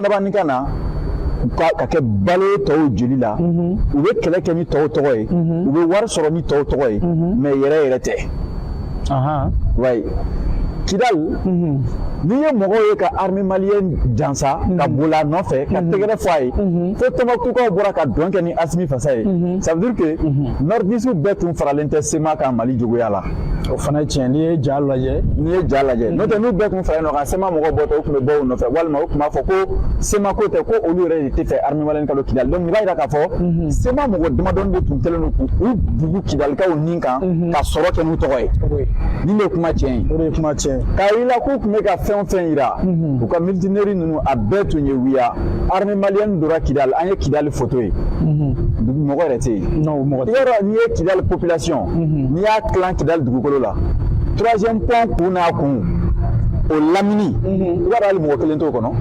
Dabani ka na ka kɛ balo ye tɔw joli la, u bɛ kɛlɛ kɛ ni tɔw tɔgɔ ye, u bɛ wari sɔrɔ ni tɔw tɔgɔ ye, mais yɛrɛ yɛrɛ tɛ. Wayi, Kidal, n'i ye mɔgɔw ye ka armée malienne jansa, ka boli a nɔfɛ, ka tɛgɛrɛ fɔ a ye, fo Tɔnbukutukaw bɔra ka dɔn kɛ ni Asimi fasa ye, ça veut dire que nordistes bɛɛ tun faralen tɛ CMA kan Mali juguya la. O fana ye tiɲɛ, n'i ye ja lajɛ. N'i ye ja lajɛ, n'o tɛ, n'u bɛɛ tun faralen ɲɔgɔn kan, CMA mɔgɔw bɔtɔ, u tun bɛ bɔ u nɔfɛ, walima u tun b'a fɔ ko CMA ko tɛ, ko olu yɛrɛ de tɛ fɛ armée malienne ka don Kidali. Donc nin b'a jira k'a fɔ CMA mɔgɔ damadɔni de tun kɛlen don k'u bugu Kidalikaw nin kan ka sɔrɔ kɛ n'u tɔgɔ ye. Nin de ye kuma tiɲɛ ye. O de ye kuma tiɲɛ ye. K'a yira k'u tun bɛ ka fɛn o fɛn yira, u ka mutinerie ninnu, a bɛɛ tun ye wuya. Armée malienne donna Kidali, an ye Kidali photo ye, mɔgɔ yɛrɛ tɛ yen. Non, mɔgɔ tɛ. I y'a dɔn, n'i ye Kidali population, n'i y'a tilan Kidali dugukolo la, troisième pont kun n'a kun, o lamini, i b'a dɔn hali mɔgɔ kelen t'o kɔnɔ.